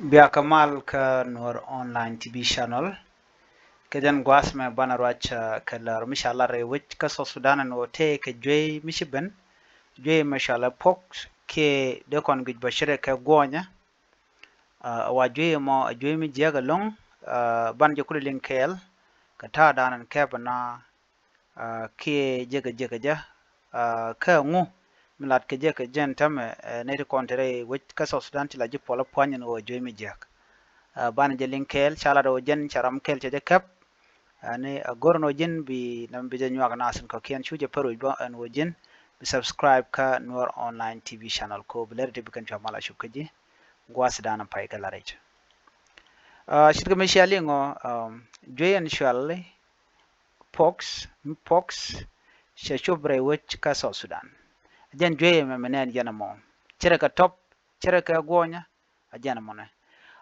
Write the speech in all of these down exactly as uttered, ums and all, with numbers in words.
Bia kɛ mal kä Nuɔr Online T V Channel. Kɛ jɛn gua̱a̱th mɛ banɛ ruac, ah, kɛ lär mi ca lat rɛy wec kä South Sudan ɛn ɣöö tëë kɛ juey mi ci ben. Juey mɛ cɔalɛ pox kiɛ dee kɔn guic bä ce̱tkɛ guɔ̱ɔ̱nyä. Ah, wa juey mɔ, a juey mi jiäk ɛlɔ̱ŋ, ah, banɛ jɛ kulɛ liŋ kɛɛl kɛ ta̱a̱ da̱a̱n ɛn kɛpɛ na ah, kiɛ jekɛ jekɛ jɛ, ah, kä ŋu mi lat kɛ jekɛ jɛn tämɛ, eh, nɛy ti kɔn te rɛy wec kä South Sudan ti la ji̱ puɔlä pua̱ny ɛn ɣöö juey mi jiäk. Ah, banɛ jɛ liŋ kɛɛl, ca lat ɣöö jɛn ca ram kɛɛl cɛ jɛ käp. Ah, ni a go̱r ɛn ɣöö ji̱n bi nɛmɛ bi jɛ nyuak nath in kɔ̱kiɛn cu jɛ pär wi̱c bä ɛn ɣöö ji̱n bi subscribe kä Nuɔr Online T V Channel kɛ ɣöö bi lär ti bi kɛn cua mal a cup kä ji̱ gua̱a̱th dan pay kä la rɛc. Ah, ce̱tkɛ mi cia liŋ ɔ, um, juey ɛn cɔalɛ pox, pox, cɛ cop rɛy wec kä South Sudan. Jɛn juey mɛ mi nɛn jɛn ɛmɔ. Ce̱tkɛ tɔp, ce̱tkɛ guɔ̱ɔ̱nyä, a jɛn ɛmɔ nɛ.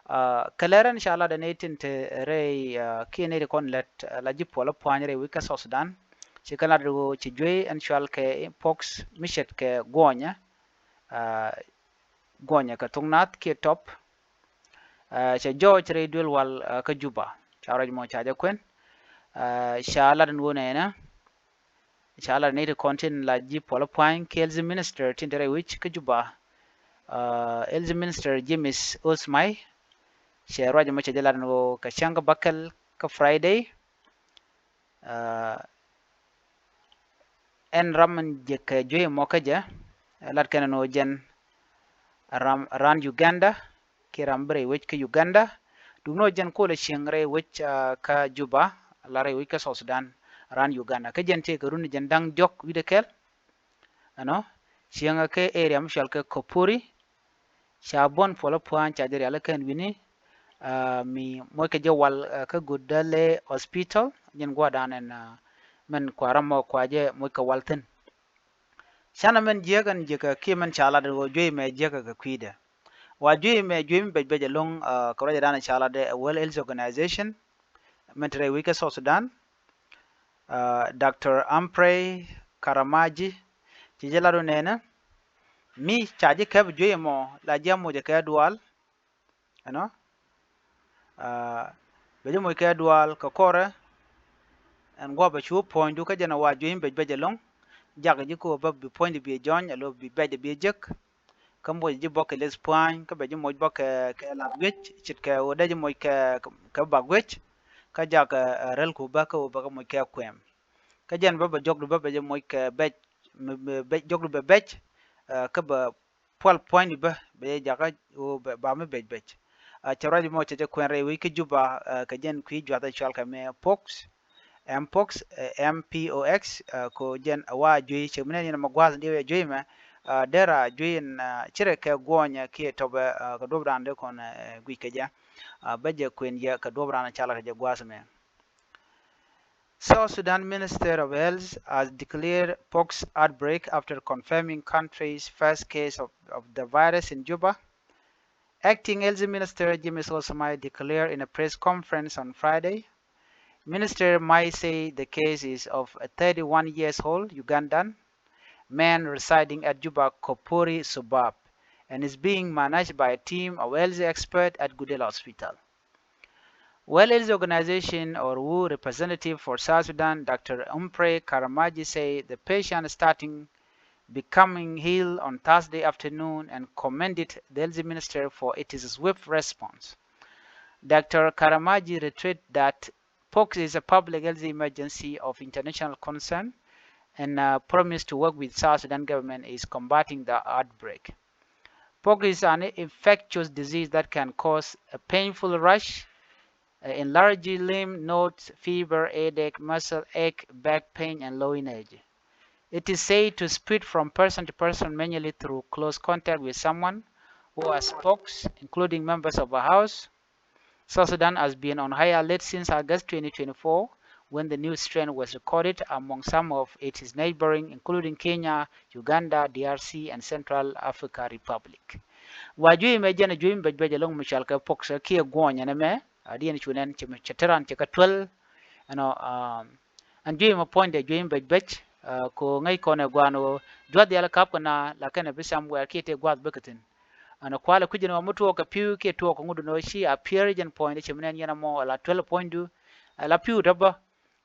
Ah, kɛ lɛr ɛn ca lat ɛn ɛ tin te rɛy, ah, kiɛ nɛy ti kɔn lät, ah, la ji̱ puɔlä pua̱ny rɛy wec kä South Sudan. Ci kɛ lat ɣöö ci juey ɛn cɔalkɛ pox mi ce̱tkɛ guɔ̱ɔ̱nyä, ah, guɔ̱ɔ̱nyä kɛ thok nath kiɛ tɔp. Ah, cɛ jɔɔc rɛy duël wal, ah, kä Juba. Ca ruac mɔ ca jɛ kuɛn. Ah, ca lat ɛn ɣöö nɛnɛ. Ca lat nɛy ti kɔn tin la ji̱ puɔlä pua̱ny kiɛ health minister tin te rɛy wec kä Juba. Ah, health minister James Osmai. Cɛ ruac mɔ cɛ jɛ lat ɛn ɣöö kɛ cäŋ kä bäkɛl kä Friday. Ah, ɛn ram min jekɛ juey mɔ kä jɛ, ɛ lat kɛn ɛn ɣöö jɛn ram, ran Uganda, kiɛ ram bi rɛy wec kä Uganda. Duŋni ɣöö jɛn kolɛ cieŋ rɛy wec, ah, kä Juba, la rɛy wec kä South Sudan, ran Uganda. Kä jɛn tëëkɛ run jɛn da̱ŋ diɔ̱k wi̱cdɛ kɛl. Ɛnɔ, cieŋɛ kɛ area mi cɔalkɛ Kopuri, ca buɔ̱n puɔlä pua̱ny ca jɛ rial kɛn wi̱ni, ah, mi moc kɛ jɛ wal, ah, kä Gudale Hospital, jɛn gua̱dan ɛn, ah, mɛn kua ram mɔ kua jɛ moc kɛ wal thi̱n. Canɛ mɛn jiäk ɛn jiäkä kiɛ mɛn ca lat ɣöö juey mɛ jiäkä kɛ kui̱dɛ. Wa juey mɛ juey mi bɛc bɛc ɛlɔ̱ŋ, ah, kɛ ruacɛ dan ca lat ɛ World Health Organization, mɛn te rɛy wec kä South Sudan, ah, Doctor Humphrey Karamaji, ci jɛ lat ɣöö nɛnɛ, mi ca ji̱ käp juey mɔ la ji̱ a moc kɛ dual, ɛnɔ, ah, bɛ ji̱ moc kɛ dual kɛ kɔrɛ, ɛn gua̱a̱ bɛ cu puɔ̱nydu kä jɛn a wa juey mi bɛc bɛc ɛlɔ̱ŋ, jak ji̱ kɛ ɣöö bä bi puɔ̱nydu bi jɔny, alo bi bɛcdɛ bi jek, kä moc ji̱ bä kɛ leth pua̱ny, kä bɛ ji̱ moc bä kɛ, kɛ lath guic, ce̱tkɛ ɣöö dee ji̱ moc kɛ, kɛ bak guic, kä jak, eh, rɛl ku bä kä ɣöö bä kä moc kɛ kuɛm. Kä jɛn bä bɛ jɔkdu bä bɛ ji̱ moc kɛ bɛc, mi, mi, bɛc, jɔkdu bɛ bɛc, eh, kä bɛ pual puɔ̱nydu bä, bɛ jɛ jakä ɣöö bɛ, ba mi bɛc bɛc. Ah, cɛ ruac mɔ cɛ jɛ kuɛn rɛy wec kä Juba, ah, kɛ jɛn kui̱ juath ɛ cɔal kɛ mɛ pox, M pox, eh, M P O X, ah, ko jɛn a wa juey cɛ mi nɛn yɛn mɛ gua̱a̱th in diɛ wee juey mɛ, ah, dera juey in, ah, ce̱tkɛ guɔ̱ɔ̱nyɛ kiɛ tɔpɛ, ah, kɛ duɔ̱p raan dee kɔn, eh, guic kɛ jɛ. Ah, bä jɛ kuɛn yɛ kɛ duɔ̱p raan cal kɛ jɛ gua̱a̱th mɛ. South Sudan Minister of Health has declared pox outbreak after confirming country's first case of, of the virus in Juba. Acting Health Minister James Osmai declared in a press conference on Friday. Minister Mai said the case is of a thirty-one years old Ugandan man residing at Juba Kopori suburb and is being managed by a team of health experts at Gudela Hospital. World Health Organization or W H O representative for South Sudan, Doctor Humphrey Karamaji, say the patient starting becoming ill on Thursday afternoon and commended the health minister for its swift response. Doctor Karamaji reiterated that pox is a public health emergency of international concern and, uh, promised to work with South Sudan government is combating the outbreak. Pox is an infectious disease that can cause a painful rash, uh, enlarged lymph nodes, fever, headache, muscle ache, back pain, and low energy. It is said to spread from person to person, mainly through close contact with someone who has pox, including members of a house. South Sudan has been on high alert since August twenty twenty-four, when the new strain was recorded among some of its neighboring, including Kenya, Uganda, D R C, and Central Africa Republic. Wa juey mɛ jɛn a juey mi bɛc bɛc ɛlɔ̱ŋ mi cɔal kɛ pox kiɛ guɔ̱ɔ̱nyɛ nɛmɛ, a diɛn cu nɛn cɛ mi cɛ te ran cɛ kɛ tuäl, ɛnɔ, um, ɛn juey mɛ puɔ̱nydɛ juey mi bɛc bɛc, uh, ko ŋäc kɔn ɛ gua̱a̱n ɣöö juath diaal kap kɛ na la kɛn ɛ bi sam wɛɛr kiɛ tëë gua̱a̱th bäkɛ thi̱n. Ɛn kualɛ kui̱c jɛn ɣɔw mi tuɔɔk kɛ pi̱w kiɛ tuɔɔk kɛ ŋut ɛn ɣöö ci appear jɛn puɔ̱nydɛ ci mi nɛn yɛn ɛmɔ la twelve point two. Ɛ la pi̱w tɔ̱pä.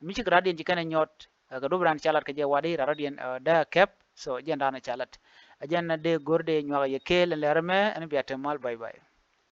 Mi ci kɛ rat yɛn ci kɛn ɛ nyɔt, ɛ kɛ dup ran ca lat kɛ jɛ wa̱di̱ ran rɔ̱diɛn, ɛ, dee kɛp. So jɛn ran ca lat. Ɛ jɛn dee go̱r dee nyuak yɛ kɛɛl ɛn lɛr ɛmɛ ɛn bia te mal, bye bye.